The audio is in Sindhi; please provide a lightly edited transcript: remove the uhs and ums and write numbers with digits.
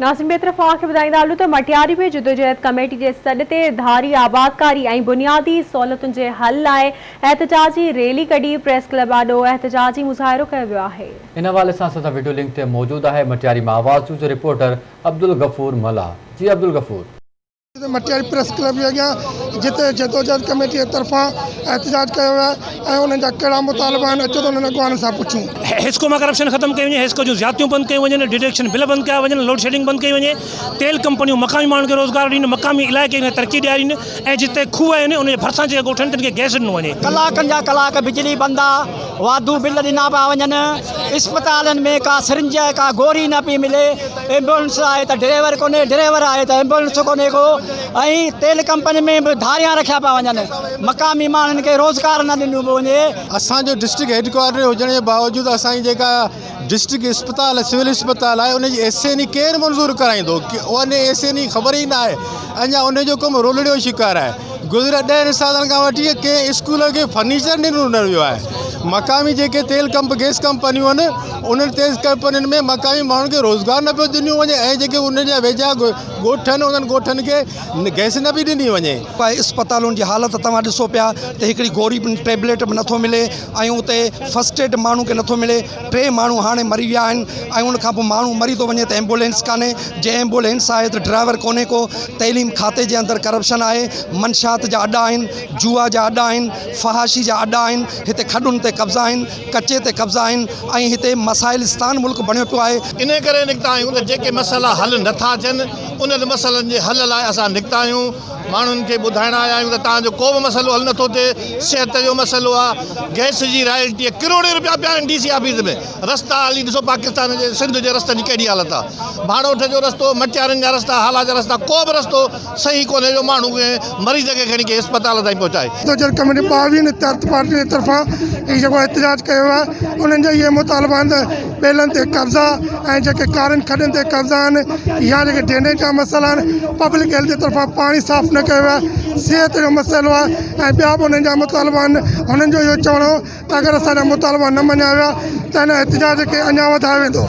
ناظرين ٻئي طرف اوهان کي ٻڌائيندا هلون ته مٽياري ۾ جدوجهد ڪميٽي جي سڏ تي ڌاري آبادڪاري ۽ بنيادي سهولتن جي حل لاء احتجاجي ريلي ڪڍي پريس ڪلب آڏو احتجاجي مظاهرو ڪيو ويو آهي. ان حوالي سان اسان سان وڊيو لنڪ تي موجود آهي مٽياري مان آواز نيوز جو رپورٽر عبدالغفور ملاح جي عبدالغفور. مٽياري پريس ڪلب جي اڳيان جتي جدوجهد ڪميٽي جي طرفان احتجاج ڪيو ويو آهي ۽ انهن جا ڪهڙا مطالبا آهن اچو ته انهن اڳواڻن سان پڇون. حيسڪو مان ڪرپشن ختم ڪئي وڃي، حيسڪو جون زيادتيون بند ڪيون وڃن، ڊڊڪشن بل بند ڪيا وڃن، لوڊشيڊنگ بند ڪئي وڃي، تيل ڪمپنيون مقامي ماڻهن کي روزگار ڏين، مقامي علائقي کي ترقي ڏيارين ۽ جتي کوهه آهن ان جي ڀرسان جيڪي ڳوٺ آهن تن کي گئس ڏنو وڃي. ڪلاڪن جا ڪلاڪ بجلي بند آ، واڌو بل ڏنا پيا وڃن، اسپتالن ۾ ڪا سرنج ڪا گوري نه پئي ملي، ايمبولنس آهي ته ڊرائيور ڪونهي، ڊرائيور آهي ته ايمبولنس ڪونهي ڪو ۽ تيل ڪمپني ۾ به ڌاريان رکيا پيا وڃن، مقامي ماڻهن کي روزگار نه ڏنو پيو وڃي. اسان جو ڊسٽرڪٽ هيڊ ڪوارٽر هجڻ جي باوجود اسان جي جيڪا ڊسٽرڪٽ اسپتال سول اسپتال آهي ان جي ايس اين اي ڪير منظور ڪرائيندو ان ايس اين اي خبر ئي نه آهي اڃا ان جو ڪم رولڙيو شڪار آهي گذريل ڏهن سالن کان وٺي ڪنهن اسڪول کي فرنيچر ڏنو نه ويو آهي مقامي جيڪي تيل ڪمپ گئس ڪمپنيون آهن انهن تيل ڪمپنين ۾ مقامي ماڻهن کي روزگار نه پيو ڏنو وڃي ۽ جيڪي انهن جا ويجها ڳوٺ آهن انهن ڳوٺن کي گئس نه پئي ڏني وڃي. اسپتالن جي حالت توهان ڏسو پيا ته هڪڙي گوري به ٽيبليٽ به نٿو ملي ۽ اتي فرسٽ ايڊ ماڻهو کي نٿو ملي ٽي ماڻهو هاڻي مري ويا آهن ۽ ان کان پوء ماڻهو مري ٿو وڃي ته ايمبولينس ڪانهي جي ايمبولينس آهي ته ڊرائيور ڪونهي ڪو تعليم کاتي جي اندر ڪرپشن آهي منشيات جا اڏا آهن جوا جا اڏا آهن فحاشي جا اڏا آهن هتي کڏن تي قبضا آهن ڪچي تي قبضا آهن ۽ هتي مسائلستان ملڪ بڻيو پيو آهي. انهيء ڪري نڪتا آهيون ته جيڪي مسئلا حل نه ٿا ٿين انهن مسئلن جي حل لاء اسان نڪتا آهيون، ماڻهن کي ٻڌائڻ آيا آهيون ته توهان جو ڪو به مسئلو حل نه ٿو ٿئي، صحت جو مسئلو آهي، گئس جي رائلٽي ڪروڙين رپيا پيا آهن ڊي سي آفيس ۾ رستا هلي ڏسو پاڪستان جي سنڌ جي رستن جي ڪهڙي حالت آهي، ڀاڙوٺ جو رستو، مٽيارين جا رستا، هالا جا رستا ڪو به رستو صحيح ڪونهي جو ماڻهو ڪنهن مريض کي کڻي ڪنهن اسپتال تائين پهچائي. جدوجهد ڪميٽي ٻاويهن اتحاد پارٽي جي طرفان هي جيڪو احتجاج ڪيو ويو آهي انهن جا اهي مطالبا آهن ته ٻيلن تي قبضا ۽ جيڪي ڪارين کڏن تي قبضا آهن يا جيڪي ڊرينيج جا مسئلا آهن پبلڪ هيلٿ جي طرفان پاڻي صاف نه ڪيو ويو آهي صحت جو مسئلو آهي ۽ ٻيا به انهن جا مطالبا آهن هنن جو اهو چوڻ هو ته اگر اسان جا مطالبا نه مڃيا ويا ته هن احتجاج کي اڃا وڌايو ويندو.